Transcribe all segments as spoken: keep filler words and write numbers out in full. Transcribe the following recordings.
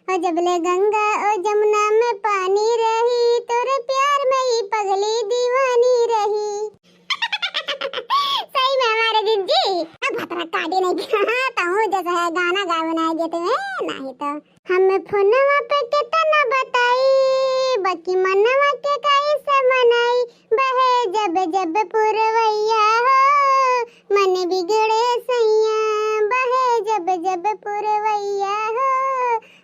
ओ जबले गंगा ओ जमुना में पानी रही, तोरे प्यार में ही पगली दीवानी रही। सही में हमारे जिज्जी। अब भतरा काटे नहीं। हाँ, तहूँ जैसे है गाना गावे ना जे तुम्हें, नहीं तो। हम फोनवा पे केतना बताई, बाकी मनवा के कैसे मनाई। बहे जब जब पुरवैया हो, मन बिगड़े सैया। बहे जब जब पुरवैया हो,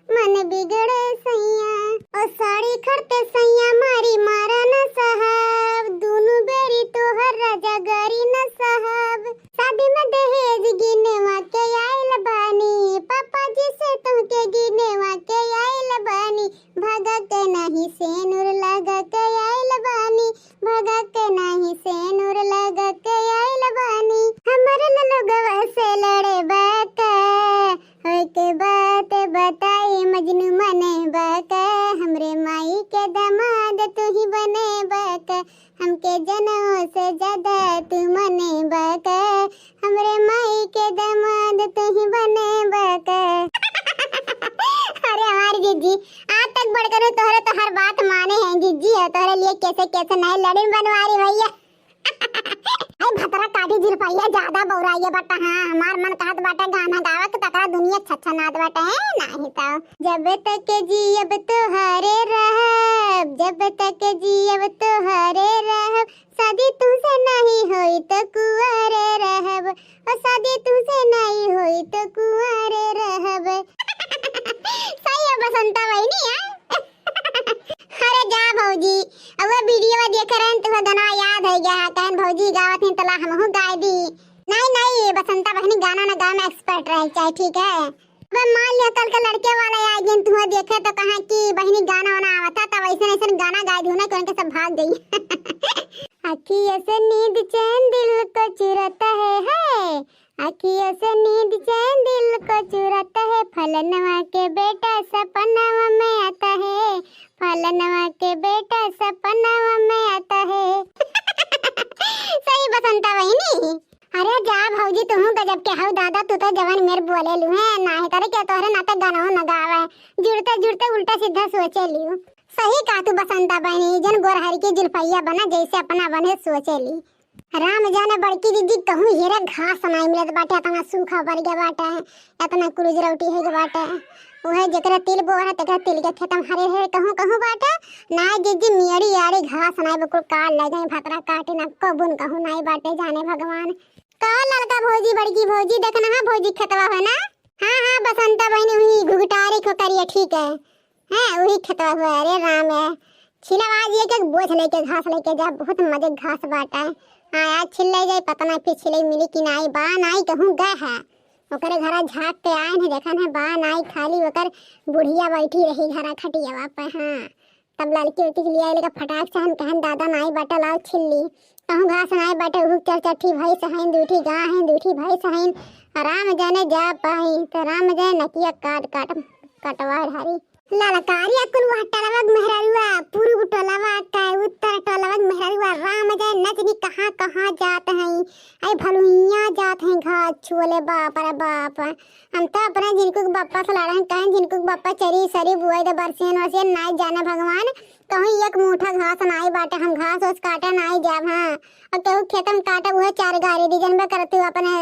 मन बिगड़े सैया। ओ साड़ी खरते सैया, मारी मारा न सहब, दुनु बेरी तोहर राजा गारी न सहब। शादी में दहेज गिनेवा के आइल बानी, पापा जी से तुहके गिनेवा के आइल बानी। भागा के नाही सेनुर लगा के आइल बानी, भागा के नाही सेनुर लगा के आइल बानी। हमर ललुगवा से लड़े बाका, होके बात बताई मजनू मने बाका। हमरे माई के दामाद तू ही बने बाका, हमके जनों से ज्यादा तू मने बाका। हमरे माई के दामाद तू ही बने बाका। अरे हमारी जिज्जी, आज तक बढ़कर तोहरे तो हर बात माने हैं जिज्जी, है तोहरे लिए कैसे कैसे नए लड़िन बनवारी भैया। आई भतरा काटी जिरपैया ज्यादा बौराइया बाटा। हाँ, हमार मन कहत बाटे गाना गावे के, तकरा दुनिया छछनात बाटे है, नाही तो। जब तक जियब तोहरे रहब, जब तक जियब तोहरे रहब, शादी तुमसे नहीं होई तो कुंवारे रहब, ओ शादी तुमसे नहीं होई तो कुंवारे रहब। सही है बसंता बहिनी, हाँ? अरे जा भौजी, अब वो वीडियो देखे रहन, तुम्हें गाना याद हो गया है, कहन भौजी गावत हैं, तला हमहू गाय दी। नहीं, नहीं, बसंता बहिनी गाना ना गावे में expert रहे चाहे, ठीक है? अबे मान लिया कल के लड़के वाला आ गए, तुम्हें देखे तो कहा कि बहिनी गाना वाना आवता, तब ऐसे ऐसे गाना गाय दी ना कि उनके सब भाग गई। अखिया से नींद चैन दिल को चुराता है, है। अखिया से नींद चैन दिल को चुराता है, फलनवा के बेटा सपनवा में आता है, फलनवा के बेटा सपनवा में आता है। सही बसंता बहिनी। अरे जा भौजी, तुहू गजब के हऊ दादा, तू तो जवन मेर बोले लू है, नाही तरे के तोहरे नाते गाना न गावे, जुड़ते जुड़ते उल्टा सीधा सोचे लियो। सही कहा तू बसंता बहिनी, जन गोरहर की जुल्फैया बना जैसे अपना बने सोचे ली। राम जाने बड़की दीदी कहूँ हेरा घास नाई मिलत बाटे, इतना सूखा पड़ गया बाटे, इतना कुरुज रौटी है बाटे। उहे जेकरा तिल बोअ है, तेकरा तिल के खेत में हरे हरे कहूँ कहूँ बाटे। नाई दीदी मियाड़ी आड़ी घास नाई बकुल काट लगे, भतरा काटे ना कबुन कहूँ नाई बाटे, जाने भगवान। का ललका भौजी, बड़की भौजी, देखना है भौजी खेतवा है ना? हाँ, हाँ, बसंता बहिनी हुई घुघटारी को करिए, ठीक है। हैं, वही खेतवा हुआ, अरे राम है। छिलवा आज एक एक बोझ लेके, घास लेके जा, बहुत मजे घास बाटा है। हाँ, आज छिल ले जाए, पता ना फिर छिले मिली कि नाई, बा नाई कहूँ गए है। ओकरे घरा झाँक के आए हैं, देखन है बा नाई, खाली ओकर बुढ़िया बैठी रही घरा खटियावा पे। हाँ, तब लड़की उठी के लिए आइले का फटाक से हम कहन, "दादा नाई बाटा, लाओ छिल ली।" कहूँ घास नाई बाटे, उहू चार चार ठी भैंस हईन, दू ठी गाय हईन, दू ठी भैंस हईन। राम जाने जा पाई, तो राम जाने नकिया काट काट कटवा ढारी। ललकारिया कुल वह टलवा के मेहररुआ, पूर्व टलवा के, उत्तर टलवा के मेहररुआ, राम जाने नचनी कहाँ कहाँ जात हैं। आई भलुइया जात हैं घास छुअले, बाप रे बाप। हम तो अपने झिनकू के बप्पा से लड़न, कहें झिनकू के बप्पा चरी सरी बुआई दे बरसियन वरसियन, नाई जाने भगवान, कहूँ एक मुठा घास नाई बाटे, हम घास ओस काटे नाई जाब, हाँ। और केहू खेत में काटे, उहे चार गारी दी, जनबे करत हूँ अपने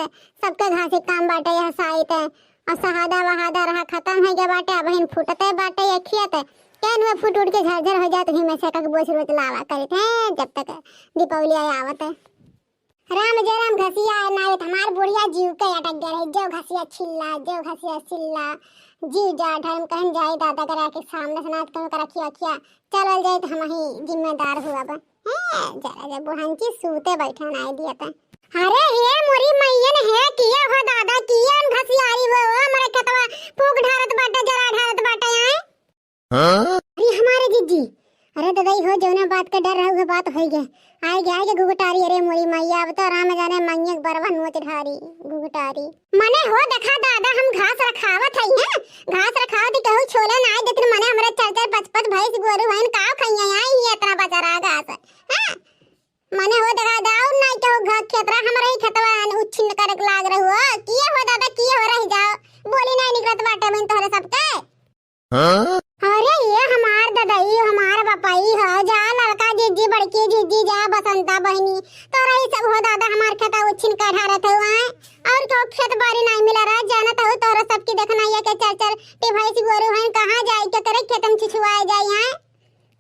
सबके घासी काम बाटे यह साइत है। और सहादा वहादा रहा खत्म हो गया बाटे, अब हिन फूटते बाटे ये खेत, कहन में फूट उठ के झरझर हो जात, ही में से कक बोझ रोज लावा करित है, जब तक दीपावली आए आवत है। राम जय राम घसिया है नाई, हमार बुढ़िया जीव के अटक गया रहे, जो घसिया छिल्ला, जो घसिया छिल्ला, जीव जा ढर्म कहन जाई दादा करा के सामने से नाच कहूँ करा खिया खिया, चलल जाई तो हम ही जिम्मेदार हुआ बा। हैं, जरा जब बुढ़ंची सूते बैठे नाई दिया था। अरे हे मोरी मैयन है, किया हो दादा, किया उन घसियारी वो, वो हमारे खेतवा फूक ढारत बाटे, जरा ढारत बाटे आए। हाँ? अरे हमारे जिज्जी, अरे ददाई हो, जौना बात का डर रहा, उहे बात होइ गए। आए गए, आए गए घुघटारी, अरे मोरी मैया, अब तो राम जाने मैया के बरवा नोच ढारी घुघटारी। मने हो देखा दादा, हम घास रखावत हई हैं, घास रखावत ही कहू छोले ना आए, जितने मने हमरे चार चार पाँच पाँच भैंस गोरू हईन, काव खइया आई ही इतना बचा रहा घास, हैं? मने हो देखा दाऊ ना कहू घा-, खेतरा हमरे ही खेतवा उच्छिन्न करक लाग रहू हो, किए हो दादा, किए हो रह जाओ, बोली नहीं निकलत बाटे बहन तोहरे सबके। अरे ये हमार ददई, हमार बपई ह, जा लड़का जिज्जी, बड़की जिज्जी, जा बसंता बहिनी, तोरा ई सब हो दादा, हमार खेता उछिन का ढारत हउ आए। और तो खेत बारी नाहीं मिला रहा, जानत हउ तोरा सबकी देखना ये के चार चार टे भैंस गोरू हैं, कहाँ जाए के करे खेत में छिछुआए जाए आए।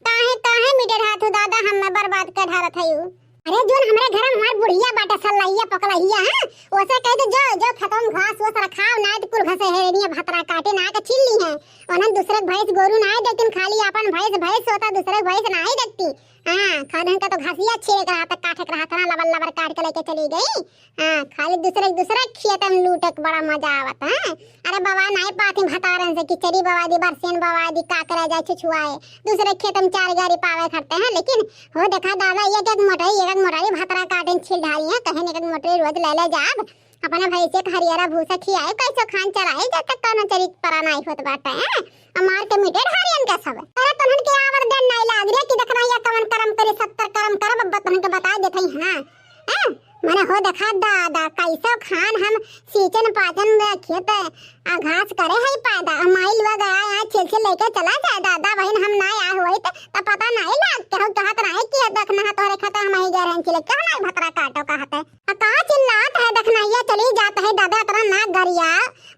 काहे, काहे मिटे रहत हो दादा, हमें बर्बाद कर ढारत हउ। अरे जोन हमरे घर में हमार बुढ़िया बाटे सल्लहिया पकलहिया, हैं? ओसे कह दे जो, जो खेतों में घास ओस रखाव, नाहीं तो कुल घसे हेरनिया भतरा काटे ना के छील ली हैं। उन्हन दूसरे के भैंस गोरू नाहीं देखतीन, खाली आपन भैंस, भैंस होता, दूसरे के भैंस नाहीं देखती। हाँ, खादन का तो घासिया छीले के रहता, काटे के रहता ना, लबर लबर काट के लेके चली गई। हाँ, खाली दूसरे, दूसरे खेत में लूटे के बड़ा मजा आवत है। अरे बवा नाहीं पाती भतारन से कि चरी बवा दी, बरसेन बवा दी, का करे जाए छुछुआए। दूसरे खेत में चार गाड़ी पावे खरते हैं, लेकिन हो देखा दादा, एक एक मोटरी, एक एक मोटरी भतरा काटे छील ढारी है, कहे एक एक मोटरी रोज ले ले जाब, अपने भैंसे के हरियरा भूसा खियाए, कैसो खान चराए, जब तक कौनो चरी परा नाहीं होत बाटे हैं। अब मार के मिटे ढारियन का सब। अरे तोहन के आवर देन नाहीं लाग रे कि देखना या कवन करम करे, सत्तर करम करब, अब तोहन के बता देत हई, हाँ। हैं? मने हो देखा दादा, कैसो खान हम सींचन पाचन में खेत आ घास करे है पैदा। आ माई लुआ गया यहाँ छिल छिल लेके चला जाए दादा, बहिन हम ना आए हुए त, त पता नाहीं लाग के हो कहत नाहीं कि देखना है तोहरे खेत हम ही गए रहन छिले, क्यों नाहीं भतरा काटो कहत है। आ का चिल्लात है देखना ये चली जात है दादा, इतना ना गरिया,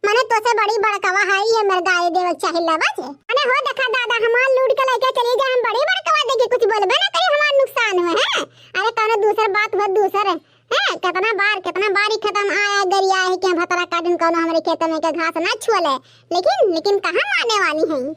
मने तोसे बड़ी बड़कवा है ये मेरे गाय देवे चाहिए लबा जे। मने हो देखा दादा हमार लूट के लेके चली जाए, हम बड़ी बड़कवा देखी कुछ बोलबे ना करी, हमार नुकसान हुए हैं। अरे कौनो दूसर बात हुआ दूसर है। हैं, कितना बार, कितना बारी खेतन आया गरिया है कि हम भतरा काटिन कौनो हमरे खेत में के घास ना छुअले, लेकिन, लेकिन कहाँ माने वाली हैं?